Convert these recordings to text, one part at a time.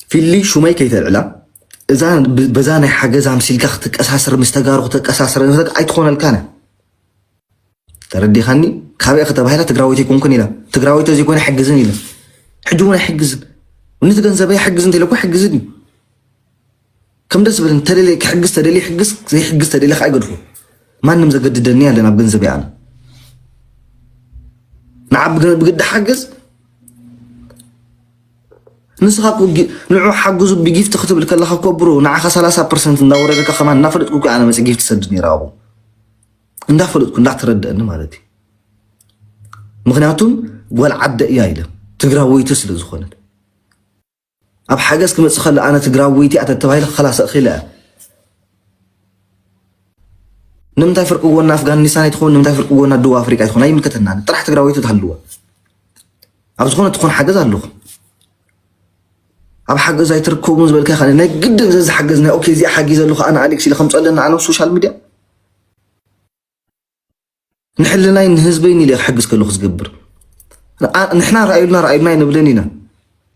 ፊሊ ሹመይ ከይተልዕላ፣ እዛ ብ-፣ በዛ ናይ ሓገዝ ኣምሲልካ ክትቀሳሰር፣ ምስ ተጋሩ ክትቀሳሰር ኣይትኾነልካን። ተረዲኻኒ? ካበይ ከተባሂላ ትግራወይቲ ኣይኮንኩን ኢላ። ትግራወይቲ ዘይኮነ ኣይሕግዝን ኢለ። ሕጂ እውን ኣይሕግዝን። ነቲ ገንዘበይ ኣይሕግዝን እንተኢለ እኮ ኣይሕግዝን እዩ። ከም ደስ ዝብል እንተደልየ ክሕግዝ ተደልየ ይሕግዝ፣ ዘይሕግዝ ተደልየ ከዓ ይገድፎ። ማንም ዘገድደኒ ያለን ኣብ ገንዘበይ ኣነ። ንዓ ብግ-፣ ብግዲ ሓግዝ። ንስኻ እኮ ጊ-፣ ንዑ ሓግዙ ብጊፍት ክትብል ከለኻ እኮ ብሮ፣ ንዓኻ ሰላሳ ፐርሰንት እንዳወረደካ ከማን እናፈለጥኩ እኮ ኣነ መፂ ጊፍት ሰድድ ነይረ ኣብኡ። እንዳፈለጥኩ፣ እንዳተረደአኒ ማለት እዩ። ምኽንያቱም ጓል ዓደ እያ ኢለ፣ ትግራወይቲ ስለ ዝኾነት። ኣብ ሓገዝ ክመጽእ ከሎ ኣነ ትግራወይቲ እያ ተተባሂለ ክኸላሰ እኽእል እየ። ንምንታይ ፍርቂ ጎና ኣፍጋኒስታን ኣይትኸውን? ንምንታይ ፍርቂ ጎና ደቡብ ኣፍሪቃ ኣይትኸውን? ኣይምልከተናን። ጥራሕ ትግራወይቲ ትሃልዋ። ኣብ ዝኾነ ትኾን ሓገዝ ኣለኹ። ኣብ ሓገዝ ኣይትርከቡን ዝበልካ ኢኻ። ናይ ግድን ዘዝሓገዝ ናይ ኦኬ፣ እዚኣ ሓጊዘ ኣለኹ ኣነ ኣሌክስ ኢለ ከምፅእ ኣለና ኣነ ኣብ ሶሻል ሚድያ። ንሕልናይ ንህዝበይን ኢለ ክሕግዝ ከለኹ ዝገብር። ኣ-፣ ንሕና ረኣዩልና ረኣዩልና ኣይንብልን ኢና።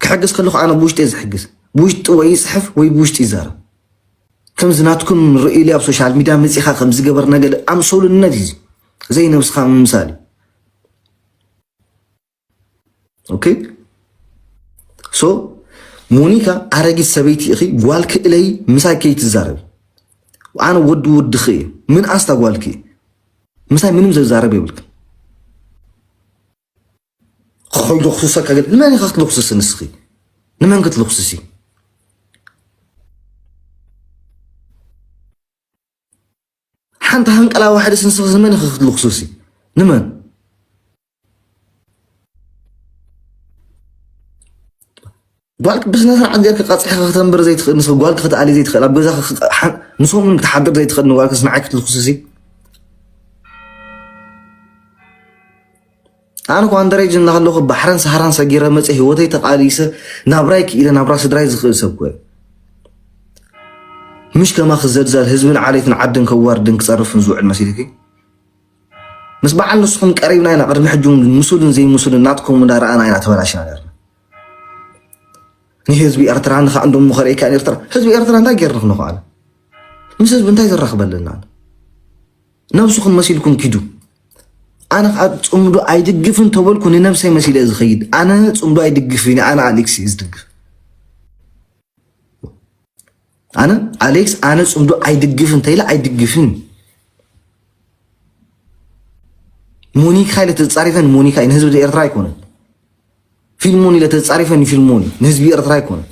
ክሕግዝ ከለኹ ኣነ ብውሽጢ እየ ዝሕግዝ። ብውሽጢ ወይ ይፅሕፍ ወይ ብውሽጢ ይዛረብ። ከምዚ ናትኩም ርእዩለይ ኣብ ሶሻል ሚድያ መፂኻ ከምዚ ገበርና ገለ ኣምሰሉነት እዩ። ዘይነብስኻ ምምሳል እዩ። ኦኬ። ሶ ሞኒካ ኣረጊት ሰበይቲ ኢኺ፣ ጓል ክእለይ ምሳይ ከይትዛረቢ። ኣነ ወዲ ወድኺ እየ። ምን ኣስታ ጓልኪ ምሳይ ምንም ዘዛረብ የብልክን። ከይደኽሱሰካ ገለ ንመን ኢኻ ክትልኽሱሲ ንስኺ? ንመን ክትልኽሱሲ? ሓንቲ ሃንቀላ ዋሕደስ ንስኺ ንመን ኢኺ ክትልኽሱሲ? ንመን? ጓልክ ብስነ ስርዓት ጌርካ ቀጽዕካ ከተንብር ዘይትኽእል፣ ንስኺ ጓልክ ክትኣሊ ዘይትኽእል፣ ኣብ ገዛኻ ክቕ-፣ ሓ-፣ ንሰሙን ክትሓድር ዘይትኽእል ንጓልክስ ንዓይ ክትልኽሱሲ? ኣነ እኮ ኣንደሬጅ እናሃለኹ ባሕርን ሰሃራን ሰጊረ መፀ ህይወተይ ተቃሊሰ ናብራይ ክኢለ ናብራ ስድራይ ዝኽእል ሰብ እኮ እየ። ምሽ ከማኺ ዘልዛል ህዝብን ዓሌትን ዓድን ከዋርድን ክፀርፍን ዝውዕል መሲልኪ? ምስ በዓል ንስኹም ቀሪብና ኢና ቅድሚ ሕጂ እውን ምሱልን ዘይምሱልን ናትኩም እንዳረኣና ኢና ተበላሽና ነርና። ንህዝቢ ኤርትራ ንኻ እንዶ ምኸርእካ ኤርትራ ህዝቢ ኤርትራ እንታይ ገይርንኽ ንኽኣለ ምስ ህዝቢ እንታይ ዘራኽበልና? ነብስኹም መሲልኩም ኪዱ። ኣነ ከዓ ጽምዶ ኣይድግፍን ተበልኩ ንነብሰይ መሲለ ዝኸይድ። ኣነ ጽምዶ ኣይድግፍን፣ ኣነ ኣሌክስ እየ ዝድግፍ። ኣነ ኣሌክስ፣ ኣነ ጽምዶ ኣይድግፍን ተይለ ኣይድግፍን። ሞኒካ ኢለ ተጻሪፈን ሞኒካ እዩ፣ ንህዝቢ ኤርትራ ኣይኮነን። ፊልሞን ኢለ ተጻሪፈን ፊልሞን እዩ፣ ንህዝቢ ኤርትራ ኣይኮነን።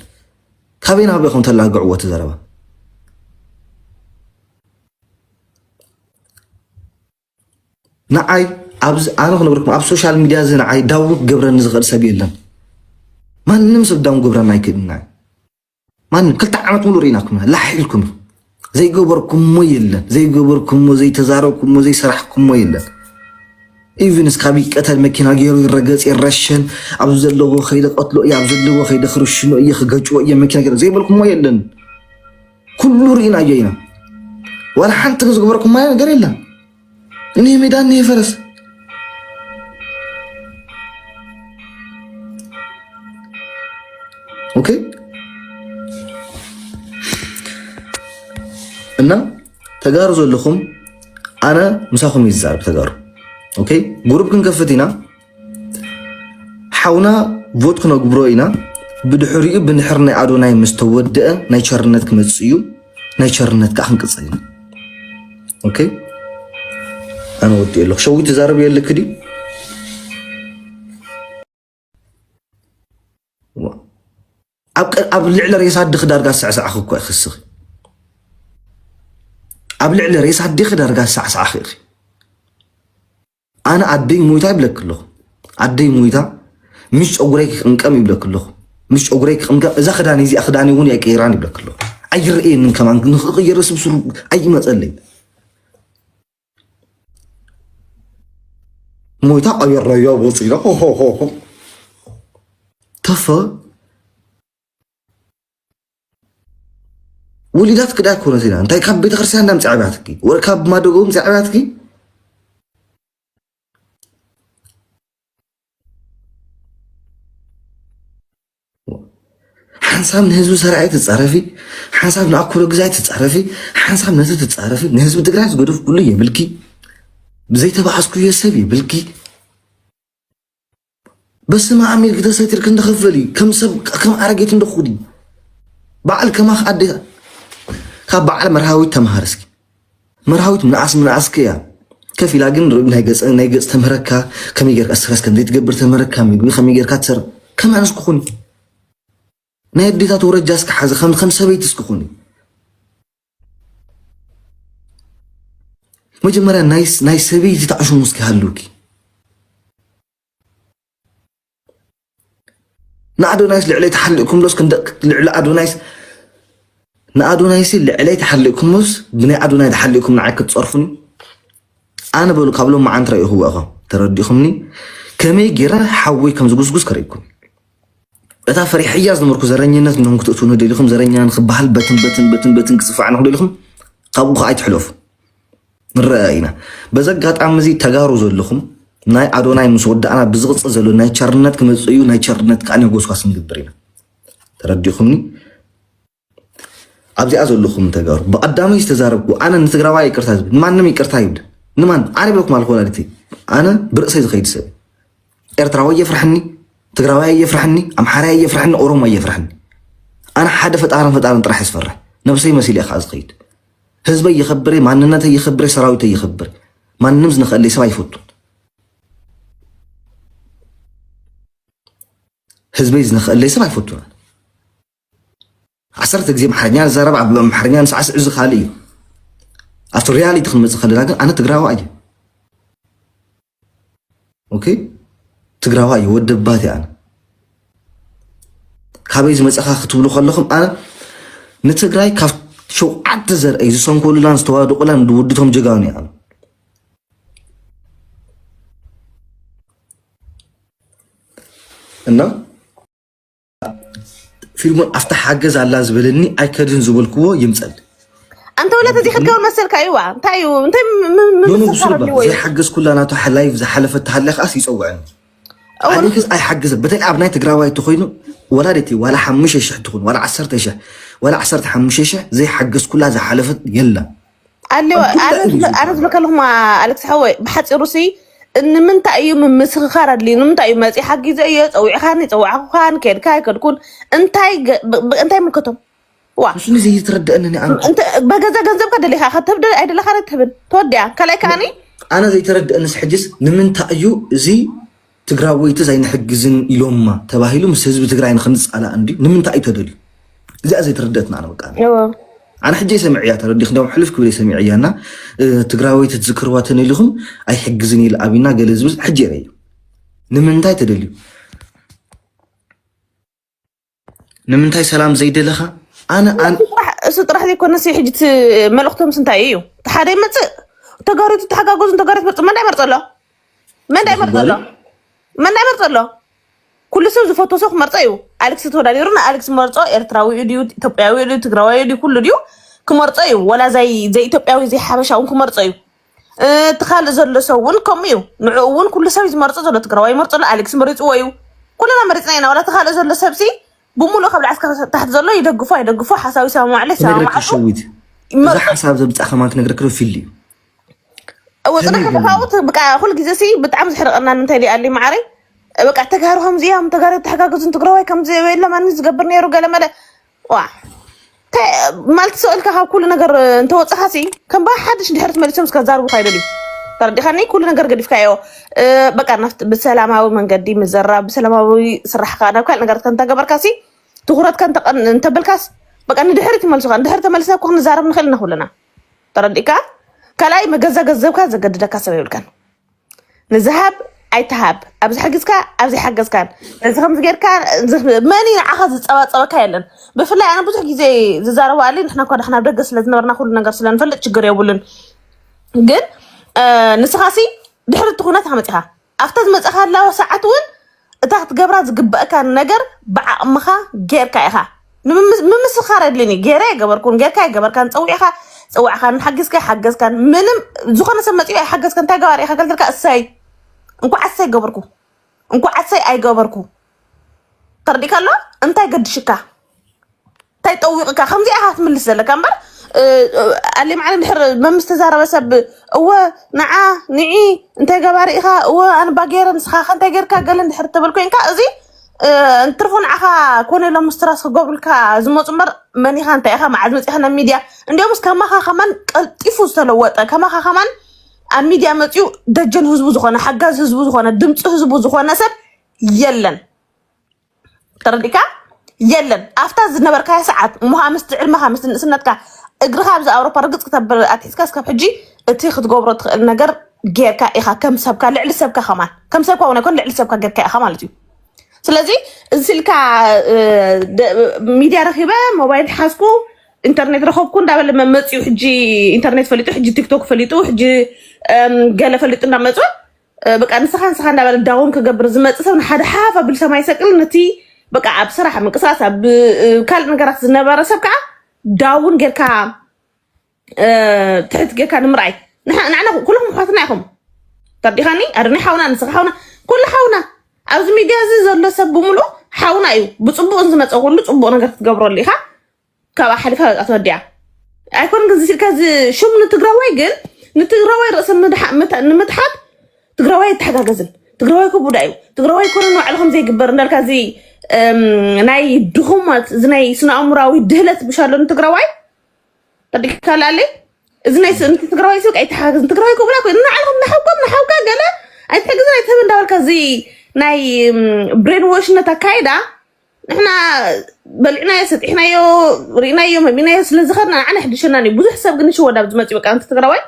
ካበይ ናበይ ከም ተላግዕዎ እቲ ዘረባ? ንዓይ ኣብዚ ኣነ ክነግረኩም፣ ኣብ ሶሻል ሚድያ እዚ ንዓይ ዳውን ክገብረኒ ዝኽእል ሰብ የለን። ማንም ሰብ ዳውን ክገብረኒ ኣይክእልን። ንዓይ ማንም ክልተ ዓመት ሙሉ ርኢናኩም ኢና፣ ላሕ ኢልኩም። ዘይገበርኩሞ የለን፣ ዘይገበርኩሞ፣ ዘይተዛረብኩሞ፣ ዘይሰራሕኩሞ የለን። ኢቭን እስካብ ይቀተል፣ መኪና ገይሩ ይረገጽ፣ ይረሸን፣ ኣብ ዘለዎ ከይደ ቀትሎ እየ፣ ኣብ ዘለዎ ከይደ ክርስኖ እየ፣ ክገጭዎ እየ፣ መኪና ገይሩ ዘይበልኩሞ የለን። ኩሉ ርኢናዮ ኢና። ዋላ ሓንቲ ዝገበርኩማ ነገር የለን። እኒህ ሜዳ እኒህ ፈረስ። ኦኬ። እና ተጋሩ ዘለኹም ኣነ ምሳኹም ይዛረብ ተጋሩ። ኦኬ። ግሩፕ ክንከፍት ኢና። ሓውና ቮት ክነግብሮ ኢና። ብድሕሪኡ ብንሕር ናይ ኣዶናይ ምስ ተወደአ ናይ ቸርነት ክመጽእ እዩ። ናይ ቸርነት ከዓ ክንቅጽል ኢና። ኦኬ። ኣነ ወዲእ ኣለኹ። ሸዊት ትዛረብ የለክ ድዩ? ዋ። ኣብ ቀ-፣ ኣብ ልዕሊ ሬሳ ኣድኺ ዳርጋ ዝሰዕሰዕኺ እኮ ኢኺ እስኺ። ኣብ ልዕሊ ሬሳ ኣዴኺ ዳርጋ ዝሰዕሰዕኺ ኢኺ። ኣነ ኣደይ ሞይታ ይብለኪ ኣለኹ። ኣደይ ሞይታ፣ ምሽ ጨጉረይ ክቕምቀም ይብለኪ ኣለኹ። ምሽ ጨጉረይ ክቕምቀም፣ እዛ ክዳነይ እዚኣ ክዳነይ እውን ኣይቀይራን ይብለኪ ኣለኹ። ኣይረኣየንን ከማን፣ ንኽቕይር ስብስሩ ኣይመጸለይ። ሞይታ ቀይረዮ ወፂና። ሆ፣ ሆ፣ ሆ፣ ሆ። ተፈ ወሊዳት ክዳ ኮነት ኢና። እንታይ ካብ ቤተክርስትያን እንዳምፅኣ ኣብያትኪ? ወ-፣ ካብ ማደጎ ምፅኣ ኣብያትኪ? ሓንሳብ ንህዝቢ ሰራይ ትጻረፊ፣ ሓንሳብ ንኣኮሎ ግዛይ ትጻረፊ፣ ሓንሳብ ነዚ ትጻረፊ። ንህዝቢ ትግራይ ዝገደፍኩሉ የብልኪ፣ ብዘይተባኣስኩዮ ሰብ የብልኪ። በስመ ኣብ ኢልኪ ተሰቲርኪ እንደኸፈሊ ከም ሰብ ከም ኣረጌት እንደኹዲ በዓል ከማኽ ኣዴ ካብ በዓል መርሃዊት ተምሃር እስኪ። መርሃዊት ምንኣስ ምንኣስኪ እያ። ከፊላ ግን ርብ ናይ ገጽ ናይ ገጽ ተምህረካ፣ ከመይ ጌርካ ስትረስ ከም ዘይትገብር ተምህረካ፣ ምግቢ ከመይ ጌርካ ትሰር ከም ኣነስ ክኹን ናይ ኣዴታት ወረጃ እስኪ ሓዚ ከም ከም ሰበይቲ እስኪ ኩኒ። መጀመርያ ናይ ናይ ሰበይቲ ተዕሽሙ እስኪ ሃሉኪ። ንኣዶናይስ ልዕለይ ተሓሊቕኩም ሎስ ክንደ ልዕሊ ኣዶናይስ ንኣዶናይሲ ልዕለይ ተሓሊቕኩምስ ብናይ ኣዶናይ ተሓሊቕኩም ንዓይ ክትጸርፉኒ። ኣነ በሉ ካብ ሎም መዓንት ረኢኹዎ ኢኹም ተረዲኹምኒ። ከመይ ጌረ ሓወይ ከም ዝጉስጉስ ከርእይኩም። እታ ፈሪሐያ ዝነበርኩ ዘረኝነት ንኹም ክትእትውኒ ደሊኹም፣ ዘረኛ ንክበሃል በትን በትን በትን በትን ክጽፋዕ ንኹ ደሊኹም፣ ካብኡ ከዓ ኣይትሕለፉ። ንረአ ኢና። በዚ ኣጋጣሚ እዚ ተጋሩ ዘለኹም ናይ ኣዶናይ ምስ ወዳእና ብዝቕጽል ዘሎ ናይ ቸርነት ክመጽእ እዩ። ናይ ቸርነት ከዓ ናይ ጎስጓስ ንግብር ኢና። ተረዲኹምኒ? ኣብዚኣ ዘለኹም ተጋሩ ብቐዳመይ ዝተዛረብኩ ኣነ ንትግራዋይ ይቅርታ ዝብል ንማንም ይቅርታ ይብል ንማን ኣነ ብለኩም ኣልኮ ወላዲተይ ኣነ ብርእሰይ ዝኸይድ ሰብ ኤርትራዊ የፍርሐኒ ትግራዋይ የፍርሐኒ ኣምሓራይ የፍርሐኒ ኦሮሞ የፍርሐኒ ኣነ ሓደ ፈጣርን ፈጣርን ጥራሕ ዝፈርሕ ነብሰይ መሲል እየ ከዓ ዝኸይድ ህዝበይ ይኸብር ማንነተይ ይኸብር ሰራዊተይ ይኸብር ማንም ዝነኸእለይ ሰብ ኣይፈቱን ህዝበይ ዝነኸእለይ ሰብ ኣይፈቱን ዓሰርተ ግዜ ኣምሓርኛ ንዛረብ ኣብ ኣምሓርኛ ንሳዕስዕ እዚ ካልእ እዩ ኣብቲ ሪያሊቲ ክንመፅእ ከለና ግን ኣነ ትግራዋ እየ ኦኬ ትግራዋ እየ ወደባት እየ ኣነ ካበይ ዝመፀኻ ክትብሉ ከለኹም ኣነ ንትግራይ ካብ ሸውዓተ ዘርአይ ዝሰንኮሉላን ዝተዋደቁላን ውድቶም ጀጋኑ እየ ኣነ እና ፊልሙን ኣብታ ሓገዝ ኣላ ዝበለኒ ኣይከድን ዝበልክዎ ይምፀል ኣንተ ወለት እዚ ሕጋዊ መሰልካ እዩዋ እንታይ እዩ እንታይ ኖኖ ብሱልባ ዘይሓገዝኩላ ናቱ ላይቭ ዝሓለፈት ተሃለ ከዓስ ይፀውዐኒ ኣሊክስ ኣይሓግዘ በተለይ ኣብ ናይ ትግራዋይ ተኮይኑ ወላደቲ ዋላ ሓሙሽተ ሽሕ ትኹን ዋላ ዓሰርተ ሽሕ ዋላ ዓሰርተ ሓሙሽተ ሽሕ ዘይሓገዝኩላ ዝሓለፈት የለን ኣለዋ ኣነ ዝብለካ ኣለኹ ኣሌክስ ሓወይ ብሓፂሩ ሲ ንምንታይ እዩ ምምስኽኻር ኣድልዩ ንምንታይ እዩ መፂ ሓጊዘ እየ ፀዊዕኻኒ ፀዋዕኩኻን ከድካ ኣይከድኩን እንታይ እንታይ ምልከቶም ዋ እሱ ዘይተረደአኒ ኣነ በገዛ ገንዘብካ ደሊኻ ከተብደ ኣይደለኻ ትህብን ተወዲያ ካልኣይ ከዓኒ ኣነ ዘይተረደአንስ ሕጅስ ንምንታይ እዩ እዚ ትግራወይቲ ዘይንሕግዝን ኢሎማ ተባሂሉ ምስ ህዝቢ ትግራይ ንክንፃላእ እንዲ ንምንታይ እዩ ተደልዩ እዚኣ ዘይተረደአትና ኣነ በቃ ኣነ ሕጂ ሰሚዕያ ተረዲክ እንዲያውም ሕልፍ ክብል ሰሚዕያ እና ትግራወይቲ ትዝክርዋ ተነሊኹም ኣይሕግዝን ኢል ኣብና ገለ ዝብል ሕጂ የረዩ ንምንታይ ተደልዩ ንምንታይ ሰላም ዘይደለኻ ኣነ ኣን እሱ ጥራሕ ዘይኮነስ ሕጂ እቲ መልእክቶምስ እንታይ እዩ እቲ ሓደ ይመፅእ ተጋሪቱ ተሓጋገዙ ተጋሪቱ መርፅ መንዳ ይመርፅ ኣሎ መንዳ ይመርፅ ኣሎ መንዳ ይመርፅ ኣሎ ኩሉ ሰብ ዝፈቶ ሰው ክመርፆ እዩ ኣሌክስ ተወዳዲሩ ንኣሌክስ መርፆ ኤርትራዊ ድዩ ኢትዮጵያዊ ድዩ ትግራዋይ ድዩ ኩሉ ድዩ ክመርፆ እዩ ወላ ዘይ ኢትዮጵያዊ ዘይ ሓበሻ እውን ክመርፆ እዩ እቲ ካልእ ዘሎ ሰብ እውን ከምኡ እዩ ንዕኡ እውን ኩሉ ሰብ እዩ ዝመርፆ ዘሎ ትግራዋይ ይመርፆ ኣሎ ኣሌክስ መሪፅዎ እዩ ኩልና መሪፅና ኢና ዋላ እቲ ካልእ ዘሎ ሰብሲ ብሙሉእ ካብ ላዕሊ እስካብ ታሕቲ ዘሎ ይደግፎ ኣይደግፎ ሓሳብ ይሰማማዕለ ይሰማማዕ ክነግረኪ ሸዊት እዛ ሓሳብ ዘምፃእካ ማለት ክነግረኪ ዶ ፊል እዩ እወ ፅናሕ ተፋውት ብቃ ኩል ግዜ ሲ ብጣዕሚ ዝሕርቀና እንታይ ሊኣሊ ማዓረይ በቃ ተጋሩ ከምዚ እዮም ተጋሩ ተሓጋግዙን ትግራዋይ ከምዚ የለ ማንም ዝገብር ነይሩ ገለ መለ ዋ ማለት ሰው ኢልካ ካብ ኩሉ ነገር እንተወፅኻሲ ከም ብሓድሽ ድሕር ትመሊሶም እስከ ዛርቡካ ይደልዩ ተረዲኻኒ ኩሉ ነገር ገዲፍካዮ በቃ ናፍት ብሰላማዊ መንገዲ ምዘራብ ብሰላማዊ ስራሕካ ናብ ካልእ ነገራት ከምተገበርካሲ ትኩረትካ እንተበልካስ በቃ ንድሕሪ ትመልሱካ ንድሕሪ ተመልስና እኮ ክንዛረብ ንኽእል ኢና ኩልና ተረዲእካ ካልኣይ መገዛ ገንዘብካ ዘገድደካ ሰብ የብልካን ንዝሃብ ኣይትሃብ ኣብዚ ሓጊዝካ ኣብዚ ሓገዝካን ነዚ ከምዚ ጌርካ መን እዩ ንዓኻ ዝፀባፀበካ የለን ብፍላይ ኣነ ብዙሕ ግዜ ዝዛረቡ ኣለ ንሕና እኳ ዳሕና ደገ ስለ ዝነበርና ኩሉ ነገር ስለ ንፈልጥ ችግር የብሉን ግን ንስኻሲ ድሕሪ እቲ ኩነት ኢኻ መፂኻ ኣብታ ዝመፀኻላ ሰዓት እውን እታ ክትገብራ ዝግበእካ ነገር ብዓቕምኻ ጌርካ ኢኻ ምምስኻር የድልን እዩ ጌረ ኣይገበርኩን ጌርካ ኣይገበርካን ፀዊዕካ ፀዋዕካን ሓጊዝካ ሓገዝካን ምንም ዝኾነ ሰብ መፂኡ ኣይሓገዝካ እንታይ ገባር ኢኻ ከልትልካ እሰይ እንኳዕ እሰይ ገበርኩ እንኳዕ እሰይ ኣይገበርኩ ተረዲእካ ኣሎ እንታይ ገድሽካ ጠዊቕካ ከምዚኣ ኢኻ ትምልስ ዘለካ እምበር፣ ኣሌ ማዕረ ድሕር መምስ ተዛረበ ሰብ፣ እወ ንዓ ንዒ እንታይ ገባሪ ኢኻ፣ እወ ኣንባ ገይረ ንስኻ ከ እንታይ ጌርካ ገለ እንድሕር ትብል ኮይንካ፣ እዚ እንትርፎ ንዓኻ ኮነ ኢሎም ስትራስ ክገብሩልካ ዝመፁ እምበር፣ መን ኢኻ እንታይ ኢኻ መዓዝ መፂኻ ናብ ሚድያ? እንዲኦም ከማኻ ከማን ቀልጢፉ ዝተለወጠ፣ ከማኻ ከማን ኣብ ሚድያ መፂኡ ደጀን ህዝቡ ዝኾነ፣ ሓጋዝ ህዝቡ ዝኾነ፣ ድምፂ ህዝቡ ዝኾነ ሰብ የለን። ተረዲካ? የለን። ኣብታ ዝነበርካዮ ሰዓት እሞ ምስ ዕድመኻ ምስ ንእስነትካ እግርኻ ኣብዚ ኣውሮፓ ርግፅ ክተብል ኣትሒዝካ እስካብ ሕጂ እቲ ክትገብሮ ትኽእል ነገር ጌርካ ኢኻ፣ ከም ሰብካ፣ ልዕሊ ሰብካ ከማን፣ ከም ሰብካ እውን ኣይኮን፣ ልዕሊ ሰብካ ጌርካ ኢኻ ማለት እዩ። ስለዚ እዚ ስልካ ሚድያ ረኺበ፣ ሞባይል ሓዝኩ፣ ኢንተርኔት ረኸብኩ እንዳበለ መመፅኡ፣ ሕጂ ኢንተርኔት ፈሊጡ፣ ሕጂ ቲክቶክ ፈሊጡ፣ ሕጂ ገለ ፈሊጡ እንዳመፁ፣ በቃ ንስኻ ንስኻ እንዳበለ ዳውን ክገብር ዝመፅእ ሰብ ንሓደ ሓፍ ኣብል ሰማይ ሰቅል፣ ነቲ በቃ ኣብ ስራሕ ምንቅስቃስ ኣብ ካልእ ነገራት ዝነበረ ሰብ ከዓ ዳውን ጌርካ ትሕት ጌርካ ንምርኣይ። ንዓና ኩልኩም ኣሕዋትና ኢኹም። ተርዲኻኒ ኣድኒ ሓውና፣ ንስኻ ሓውና፣ ኩሉ ሓውና። ኣብዚ ሚድያ እዚ ዘሎ ሰብ ብምሉእ ሓውና እዩ። ብፅቡቕ ዝመፀ ኩሉ ፅቡቕ ነገር ክትገብረሉ ኢኻ። ካብኣ ሓሊፋ በቃ ተወዲኣ። ኣይኮን ግን ዝስልካ እዚ ሽም ንትግራዋይ ግን፣ ንትግራዋይ ርእሲ ንምድሓ- ምት- ንምትሓት ትግራዋይ ኣይተሓጋገዝን። ትግራዋይ እኮ ቡዳ እዩ። ትግራዋይ እኮ ንባዕሉ ከም ዘይግበር እንዳልካ እዚ፣ እም፣ ናይ ድኹማት፣ እዚ ናይ ስነ ኣእምራዊ ድህለት ብሻሎ ንትግራዋይ ተድካላለ። እዚ ናይ ስ- ንትግራዋይ ስልክ ኣይተሓጋገዝን። ትግራዋይ እኮ ቡዳ እኮ እዩ። ንባዕልኩም ንሓውኮም ንሓውካ ገለ ኣይትሕግዝን ኣይትህብ እንዳበልካ እዚ ናይ ብሬን ዎሽነት ኣካይዳ ንሕና በሊዕናዮ ሰጢሕናዮ ርኢናዮ መሚናዮ ስለ ዝኸድና ንዓና ሕድሸናን እዩ። ብዙሕ ሰብ ግን ይሽወድ ኣብ ዝመፅእ በቃ፣ ኣንቲ ትግራዋይ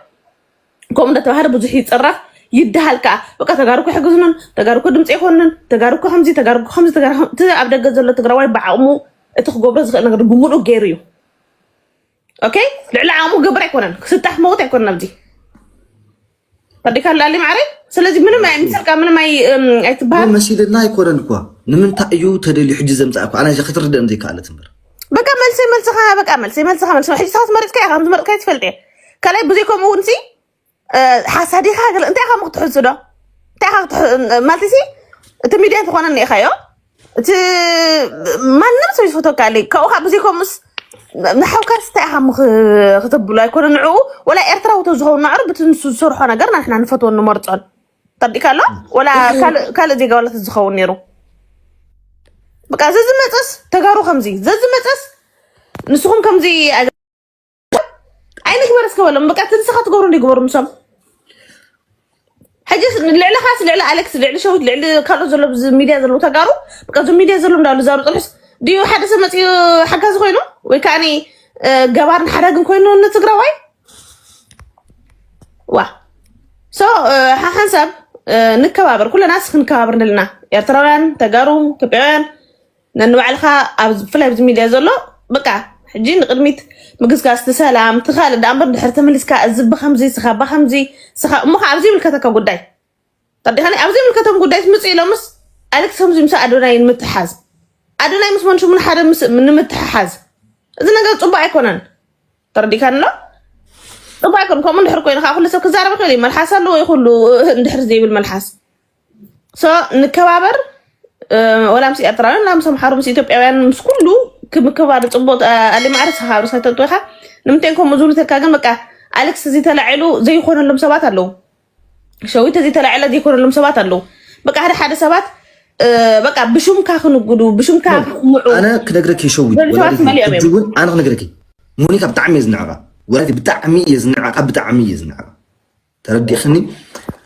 ከምኡ እንዳተባሃለ ብዙሕ ይፅረፍ ይድሃል ከዓ። በቃ ተጋሩ እኮ ኣይሕግዙንን፣ ተጋሩ እኮ ድምፂ ኣይኮኑንን፣ ተጋሩ እኮ ከምዚ፣ ተጋሩ እኮ ከምዚ፣ ተጋሩ ከም- እቲ ኣብ ደገ ዘሎ ትግራዋይ ብዓቕሙ እቲ ክገብሮ ዝኽእል ነገር ብምሉእ ገይሩ እዩ። ኦኬ፣ ልዕሊ ዓቕሙ ክገብር ኣይኮነን፣ ክስጣሕ መውት ኣይኮነን ኣብዚ። ኣዴካ ላሊ ማዕረ። ስለዚ ምንም ኣይ- ምሰልካ ምንም ኣይ- እም፣ ኣይትበሃል። መሲልና ኣይኮነን እኳ። ንምንታይ እዩ ተደልዩ ሕጂ ዘምፅኣ እኳ? ኣነ እዚ ክትርድእም ዘይከኣለት እምበር። በቃ መልሰይ መልስኻ፣ በቃ መልሰይ መልስኻ፣ መልስኻ። ሕጂ ሰዓት መሪፅካ ኢኻ፣ ከምዚ መሪፅካ ትፈልጥ እየ። ካልኣይ ብዘይ ከምኡ እውን ሲ፣ እ፣ ሓሳዲኻ ገለ እንታይ ኢኻ ምክትሕዝዶ? እንታይ ኢኻ ክትሕ- ማለት ሲ፣ እቲ ሚድያ ዝኾነ እኒኢኻዮ። እቲ ማንም ሰብ ይፈተካ ኣለይ። ካብኡ ካብ ብዘይ ከምኡስ ንሓውካስ እንታይ ኢኻ ምኽ- ክትብሎ ኣይኮነ ንዕኡ፣ ወላ ኤርትራዊ ተዝኸውን ማዕሩ ብቲ ንሱ ዝሰርሖ ነገር ንሕና ንፈትዎን ንመርጾን። ተርዲካ ኣሎ? ወላ ካልእ ካልእ ዜጋ ዋላ ተዝኸውን ነይሩ። በቃ ዘዝመጸስ ተጋሩ ከምዚ፣ ዘዝመጸስ ንስኹም ከምዚ ኣይንግበር እስከ በሎም። በቃ እቲ ንስኻ ትገብሮ እንዲግበሩ ምሶም። ሕጂ ልዕሊ ኻስ ልዕሊ ኣሌክስ ልዕሊ ሸዊት ልዕሊ ካልኦት ዘሎ ብዚ ሚድያ ዘለዉ ተጋሩ በቃ እዞም ሚድያ ዘለዉ እንዳሉ ዛሩ ጥርሕስ ድዩ ሓደ ሰብ መፅኡ ሓጋዚ ኮይኑ ወይ ከዓኒ ገባርን ሓዳግን ኮይኑ ንትግራዋይ ዋ ሶ ሓሓንሳብ ንከባበር ኩለናስ ክንከባበር ንልና ኤርትራውያን ተጋሩ ኢትዮጵያውያን ነንባዕልኻ ኣብ ብፍላይ ኣብዚ ሚድያ ዘሎ በቃ ሕጂ ንቅድሚት ምግስጋስ ትሰላም ትኻል ዳ እምበር ድሕር ተመሊስካ እዚ ብከምዚ ስኻ ብከምዚ ስኻ እሞ ከዓ ኣብዚ ይምልከተካ ጉዳይ ተርዲኻኒ ኣብዚ ይምልከቶም ጉዳይ ምፅ ኢሎምስ ኣሌክስ ከምዚ ምስ ኣዶናይ ንምትሓዝ ኣዶናይ ምስ መንሽሙን ሓደ ምስ ንምትሓሓዝ እዚ ነገር ፅቡቅ ኣይኮነን ተረዲካኒ ኣሎ ፅቡቅ ኣይኮን ከምኡ እንድሕር ኮይኑ ከዓ ኩሉ ሰብ ክዛረብ ይኽእል እዩ መልሓስ ኣለዎ ይኩሉ እንድሕር ዘይብል መልሓስ ሶ ንከባበር ወላ ምስ ኤርትራውያን ወላ ምስ ኣምሓሩ ምስ ኢትዮጵያውያን ምስ ኩሉ ክምክባር ፅቡቅ ኣሊ ማዕረ ስኻ ርእሰ ተጥወኻ ንምንታይ ከምኡ ዝብሉ ተልካ ግን በቃ ኣሌክስ እዚ ተላዒሉ ዘይኮነሎም ሰባት ኣለዉ ሸዊት እዚ ተላዒለ ዘይኮነሎም ሰባት ኣለዉ በቃ ሓደ ሓደ ሰባት በቃ ብሽምካ ክንጉዱ ብሽምካ ክስምዑ ኣነ ክነግረኪ ሸዊት እውን ኣነ ክነግረኪ ሞኒካ ብጣዕሚ እየ ዝንዕቃ ወላቲ ብጣዕሚ እየ ዝንዕቃ ብጣዕሚ እየ ዝንዕቃ ተረዲእኽኒ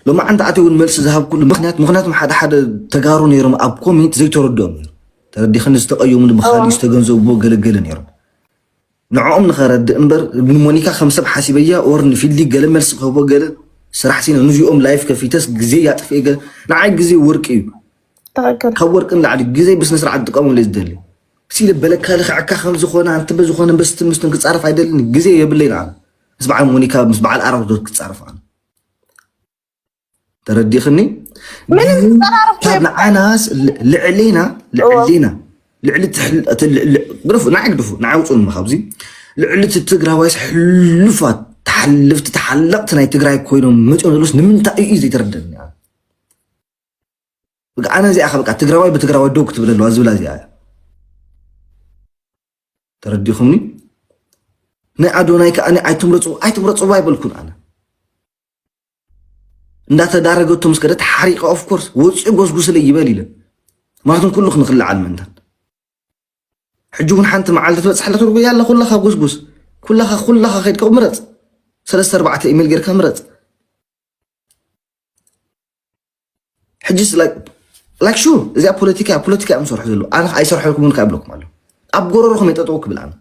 ሎማዓንቲ ኣትየ እውን መልሲ ዝሃብኩሉ ምክንያት ምክንያቱም ሓደ ሓደ ተጋሩ ነይሮም ኣብ ኮሜንት ዘይተረድኦም ነይሩ ተረዲእኽኒ ዝተቀየሙሉ ብካሊ ዝተገንዘብዎ ገለገለ ነይሮም ንዕኦም ንኸረድእ እምበር ንሞኒካ ከም ሰብ ሓሲበያ ኦር ንፊልዲ ገለ መልሲ ክህቦ ገለ ስራሕ ሲነ ንዚኦም ላይፍ ከፊተስ ግዜ ያጥፍኤ ገለ ንዓይ ግዜ ወርቂ እዩ ካብ ወርቂ ንላዕሊ ግዜ ብስነ ስርዓት ጥቀሙ ኢለ ዝደሊ ሲለ በለካ ልክዕካ ከም ዝኾነ ኣንቲ በዝኾነ በስትን ምስትን ክጻረፍ ኣይደልን ግዜ የብለይ ንዓም ምስ በዓል ሞኒካ ምስ በዓል ኣራውዶት ክጻረፍ ኣነ ተረዲኽኒ ካብ ንዓናስ ልዕሌና ልዕሌና ልዕሊ ግደፉ ንዓይ ግደፉ ንዓይ ውፁ ንማ ካብዚ ልዕሊ እቲ ትግራዋይስ ሕሉፋት ተሓልፍቲ ተሓለቕቲ ናይ ትግራይ ኮይኖም መፅኦም ዘለስ ንምንታይ እዩ ዘይተረደኒ ኣነ እዚኣ በቃ ትግራዋይ ብትግራዋይ ደው ክትብል ኣለዋ ዝብላ እዚኣ እያ ተረዲኹምኒ? ናይ ኣዶናይ ከኣ ኣይትምረጽዎ ኣይትምረጽዎ ኣይበልኩን ኣነ። እንዳተዳረገቶ ምስ ከደት ሓሪቐ ኦፍኮርስ ወፂኡ ጎስጉስለይ ይበል ኢለ። ምክንያቱም ኩሉ ክንክልዓል ምእንታን ሕጂ እውን ሓንቲ መዓልቲ ትበፅሕ ኣላ ትርጉ ያላ ኩላኻ ጎስጉስ ኩላኻ ኩላኻ ከይድካ ምረፅ። ሰለስተ ኣርባዕተ ኢሜል ጌርካ ምረፅ። ሕጂ ላይክ ሹ እዚኣ ፖለቲካ ፖለቲካ እዮም ሰርሑ ዘለዉ። ኣነ ኣይሰርሐልኩም እውን ከይብለኩም ኣሎ። ኣብ ጎረሮኹም የጠጠው ክብል ኣነ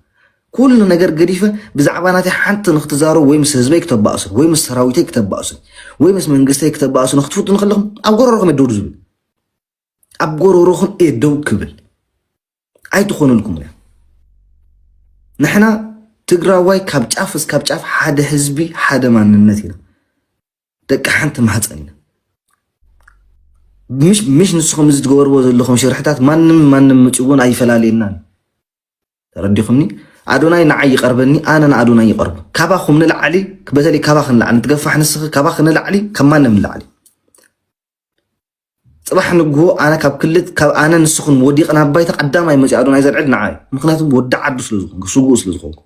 ኩሉ ነገር ገዲፈ ብዛዕባ ናተይ ሓንቲ ንክትዛረቡ ወይ ምስ ህዝበይ ክተባእሱ ወይ ምስ ሰራዊተይ ክተባእሱ ወይ ምስ መንግስተይ ክተባእሱ ንክትፍቱ ንክለኹም ኣብ ጎረሮኹም የደውዱ ዝብል ኣብ ጎረሮኹም የደው ክብል ኣይትኾነልኩም እያ። ንሕና ትግራዋይ ካብ ጫፍ እስካብ ጫፍ ሓደ ህዝቢ ሓደ ማንነት ኢና። ደቂ ሓንቲ ማህፀን ኢና። ምሽ ንስኹም እዚ ትገበርዎ ዘለኹም ሽርሕታት ማንም ማንም ምፅውን ኣይፈላለየናን። ተረዲኹምኒ? ኣዶናይ ንዓይ ይቐርበኒ፣ ኣነ ንኣዶናይ ይቐርቡ። ካባኹም ንላዕሊ በተለይ ካባኽ ንላዕሊ ንትገፋሕ ንስኺ ካባኽ ንላዕሊ ካብ ማንም ንላዕሊ። ፅባሕ ንግሆ ኣነ ካብ ክልት ካብ ኣነ ንስኹም ወዲቕና ኣባይታ ቀዳማይ መፂኡ ኣዶናይ ዘልዕል ንዓይ። ምክንያቱም ወዲ ዓዱ ስለ ዝኾንኩ ስጉኡ ስለ ዝኾንኩ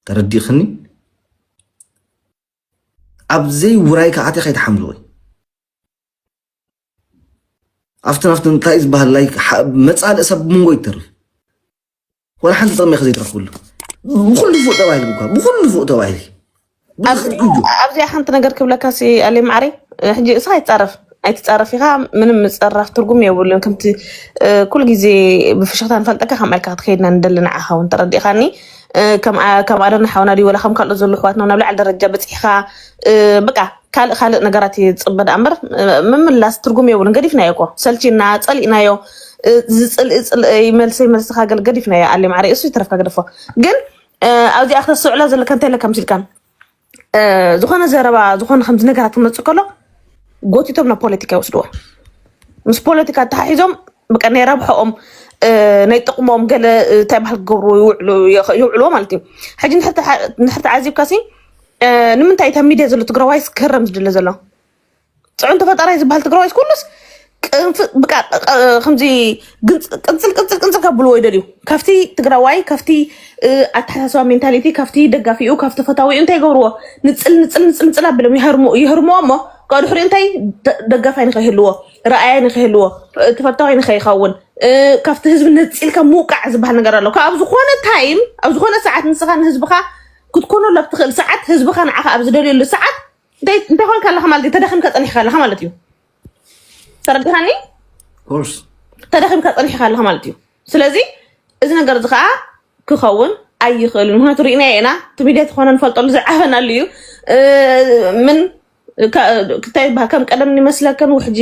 ተረዲእኽኒ? ኣብ ዘይውራይ ከኣትያ ከይትሓምልወይ። ኣብቲ ናፍቲ እንታይ ዝበሃል ላይ መፃልእ ሰብ መንጎ ይተርፍ። ወላ ሓንቲ ጥቕሚ ከ ዘይትረኽብሉ ብኩሉ ፉቕ ተባሂሉ እኳ ብኩሉ ፉቕ ተባሂሉ ኣብዚኣ ሓንቲ ነገር ክብለካ ሲ ኣሌ ማዕረይ ሕጂ እስኻ ኣይትፃረፍ ኣይትፃረፍ ኢኻ ምንም ምፅራፍ ትርጉም የብሉን ከምቲ ኩሉ ግዜ ብፍሽኽታ ንፈልጠካ ከም ኣልካ ክትከይድና ንደሊ ንዓኻ እውን ተረዲእኻኒ ከም ኣደና ሓውና ድዩ ወላ ከም ካልኦት ዘለዉ ኣሕዋትና ናብ ላዕሊ ደረጃ በፂሕኻ በቃ ካልእ ካልእ ነገራት እየ ዝፅበ ደኣ እምበር ምምላስ ትርጉም የብሉን ገዲፍናዮ እኮ ሰልቺና ፀሊእናዮ ዝፅልኢ ፅልኢ መልሰይ መልስኻ ገል ገዲፍናዮ ኣሌ ማዕረይ እሱ ይተረፍካ ገደፎ ግን ኣብዚኣ ክተስተውዕላ ዘለካ እንታይ ኢለካ መሲልካ ዝኾነ ዘረባ ዝኾነ ከምዚ ነገራት ክመፅእ ከሎ ጎቲቶም ናብ ፖለቲካ ይወስድዎ ምስ ፖለቲካ ተሓሒዞም በቃ ናይ ረብሐኦም ናይ ጥቕሞም ገለ እንታይ ባህል ክገብሩ ይውዕልዎ ማለት እዩ ሕጂ ንድሕር ተዓዚብካ ሲ ንምንታይ እታ ሚድያ ዘሎ ትግራዋይስ ክህረም ዝድለ ዘሎ ፅዑን ተፈጣራይ ዝበሃል ትግራዋይስ ኩሉስ ከምዚ ቅንፅል ቅንፅል ቅንፅል ከብልዎ ይደልዩ ካብቲ ትግራዋይ ካብቲ ኣተሓሳስባ ሜንታሊቲ ካብቲ ደጋፊኡ ካብቲ ፈታዊኡ እንታይ ይገብርዎ ንፅል ንፅል ንፅል ንፅል ኣቢሎም ይህርምዎ እሞ ካብ ድሕሪኡ እንታይ ደጋፋይ ንኸይህልዎ ረኣያይ ንኸይህልዎ ተፈታዋይ ንኸይኸውን ካብቲ ህዝቢ ነፂልካ ምውቃዕ ዝበሃል ነገር ኣሎ ካብ ዝኾነ ታይም ኣብ ዝኾነ ሰዓት ንስኻ ንህዝብኻ ክትኮኖ ኣብ ትኽእል ሰዓት ህዝብኻ ንዓኻ ኣብ ዝደልየሉ ሰዓት እንታይ እንታይ ኮንካ ኣለኻ ማለት እዩ ተዳኺምካ ጸኒሕካ ኣለኻ ማለት እዩ ተረድኻኒ ኮርስ ተዳኺምካ ጸኒሕካ ኣለኻ ማለት እዩ ስለዚ እዚ ነገር እዚ ከዓ ክኸውን ኣይኽእልን ምክንያቱ ርኢና ኢና እቲ ሚድያ ተኾነ ንፈልጠሉ ዝዓበናሉ እዩ ምን ክታይ ይበሃል ከም ቀደም ይመስለክን ውሕጂ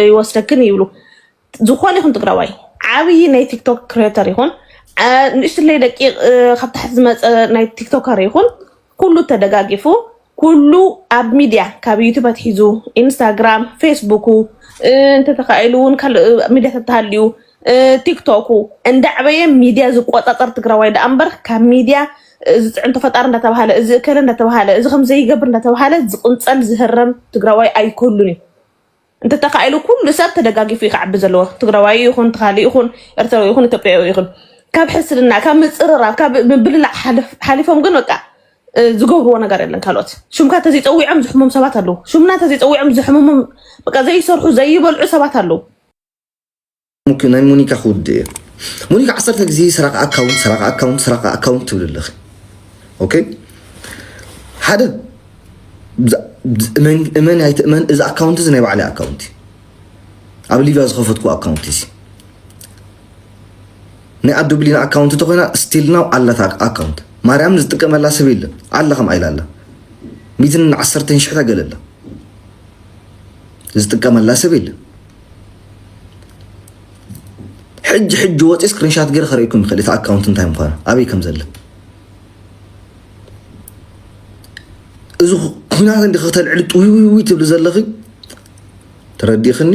ይወስደክን ይብሉ ዝኾነ ይኹን ትግራዋይ ዓብዪ ናይ ቲክቶክ ክሬተር ይኹን ንእሽትለይ ደቂቕ ካብ ታሕቲ ዝመፀ ናይ ቲክቶከር ይኹን ኩሉ ተደጋጊፉ ኩሉ ኣብ ሚድያ ካብ ዩቱብ ኣትሒዙ ኢንስታግራም ፌስቡኩ እንተተኻኢሉ እውን ካልእ ሚድያ ተተሃልዩ ቲክቶኩ እንዳዕበየ ሚድያ ዝቆፃፀር ትግራዋይ ደኣ እምበር ካብ ሚድያ እዚ ፅዕንቶ ፈጣሪ እንዳተባሃለ እዚ እከለ እንዳተባሃለ እዚ ከም ዘይገብር እንዳተባሃለ ዝቕንፀል ዝህረም ትግራዋይ ኣይክህሉን እዩ እንተተኻኢሉ ኩሉ ሰብ ተደጋጊፉ እዩ ክዓቢ ዘለዎ ትግራዋይ ይኹን ትኻሊ ይኹን ኤርትራዊ ይኹን ኢትዮጵያዊ ይኹን ካብ ሕስድና ካብ ምፅርራብ ካብ ምብልላዕ ሓሊፎም ግን በቃ ዝገብርዎ ነገር የለን ካልኦት ሽምካ ተዘይፀዊዖም ዝሕሙም ሰባት ኣለዉ ሽምና ተዘይፀዊዖም ዝሕሙሞም በቃ ዘይሰርሑ ዘይበልዑ ሰባት ኣለዉ ናይ ሙኒካ ክውድእ እየ ሙኒካ ዓሰርተ ግዜ ስራቂ ኣካውንት ስራቂ ኣካውንት ስራቂ ኣካውንት ትብል ኣለኺ ኦኬ ሓደ እመን ኣይትእመን እዚ ኣካውንት እዚ ናይ ባዕለይ ኣካውንት ኣብ ሊብያ ዝኸፈትኩ ኣካውንት እዚ ናይ ኣዱብሊና ኣካውንት እንተኮይና ስቲል ናው ኣላታ ኣካውንት ማርያም ዝጥቀመላ ሰብ የለን ኣላ ከም ኣይላ ኣላ ሚትን ዓሰርተን ሽሕታ ገለላ ዝጥቀመላ ሰብ የለን ሕጂ ሕጂ ወፂ ስክሪንሻት ገይረ ከርእየኩም ይኽእል እቲ ኣካውንት እንታይ ምዃኑ ኣበይ ከም ዘለ እዚ ኩናት እንዲ ክተልዕሊ ጥውይውይውይ ትብሊ ዘለኺ ተረዲእኽኒ